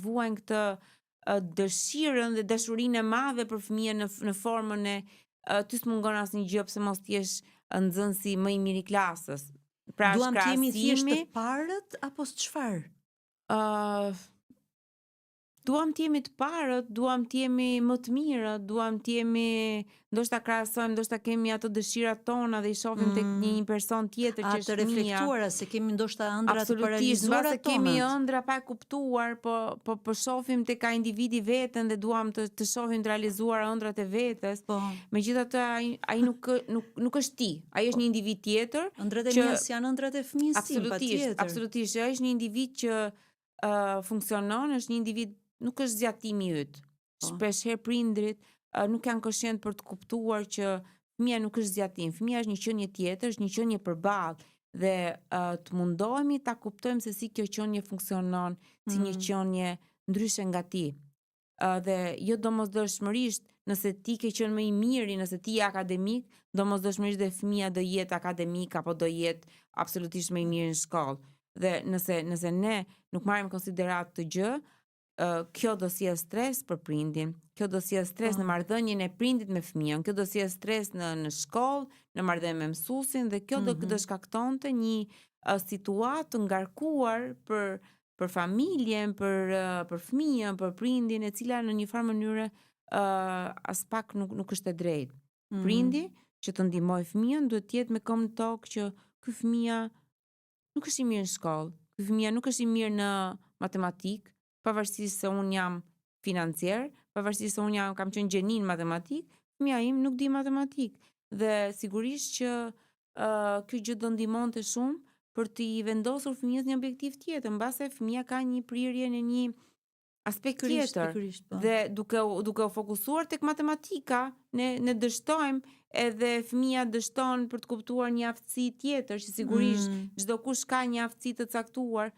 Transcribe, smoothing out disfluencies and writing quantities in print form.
Vuajnë këtë dëshirën dhe dashurinë e madhe për fëmijën në formën e ty s'mungon asnjë gjë, pse mos të jesh nxënësi më i mirë i klasës. Pra, duam të jemi thjesht të parët apo çfarë? Duam të jemi të parët, duam të jemi më të mirët, duam të jemi, ndoshta krahasojmë, ndoshta kemi ato dëshirat tona dhe i shohim tek një një person tjetër që është fëmija. Të reflektuara se kemi ndoshta ëndrra të paralizuara tona. Kemi ëndrra pa e kuptuar, po po po shohim tek ai individi veten dhe duam të të shohim të realizuara ëndrrat e vetes. Po. Megjithatë ai ai nuk nuk nuk është ti. Ai është po. një individ tjetër. Ëndrrat e mia s'janë ëndrrat e fëmijës tim, patjetër. Absolutisht, ai është një individ që uh, funksionon, është një individ, nuk është zgjatimi yt. Po. Shpesh herë prindrit uh, nuk janë koshient për të kuptuar që fëmija nuk është zgjatim, fëmija është një qenie tjetër, është një qenie përballë dhe uh, të mundohemi ta kuptojmë se si kjo qenie funksionon, si një qenie ndryshe nga ti. Uh, dhe jo domosdoshmërisht nëse ti ke qenë më i miri, nëse ti je akademik, domosdoshmërisht dhe fëmija do jetë akademik apo do jetë absolutisht më i mirë në shkollë. Dhe nëse nëse ne nuk marrim konsideratë këtë gjë, uh, kjo do sjellë stres për prindin, kjo do sjellë stres në po. marrëdhënien e prindit me fëmijën, kjo do sjellë stres në në shkollë, në marrëdhënie me mësuesin dhe kjo do mm -hmm. do shkaktonte një uh, situatë të ngarkuar për për familjen, për për fëmijën, për prindin, e cila në një farë mënyre uh, aspak nuk nuk është e drejtë. Mm. Prindi që të ndihmojë fëmijën duhet të jetë me këmbë në tokë që ky fëmija nuk është i mirë në shkollë, ky fëmija nuk është i mirë në matematikë, pavarësisht se unë jam financier, pavarësisht se unë jam kam qenë gjeni në matematikë, fëmija im nuk di matematikë. Dhe sigurisht që uh, kjo gjë do ndihmonte shumë për t'i vendosur fëmijës një objektiv tjetër, mbase fëmija ka një prirje në një aspekt tjetër. Pikërisht, po. Dhe duke u duke u fokusuar tek matematika, ne ne dështojmë edhe fëmija dështon për të kuptuar një aftësi tjetër, që sigurisht çdokush ka një aftësi të caktuar.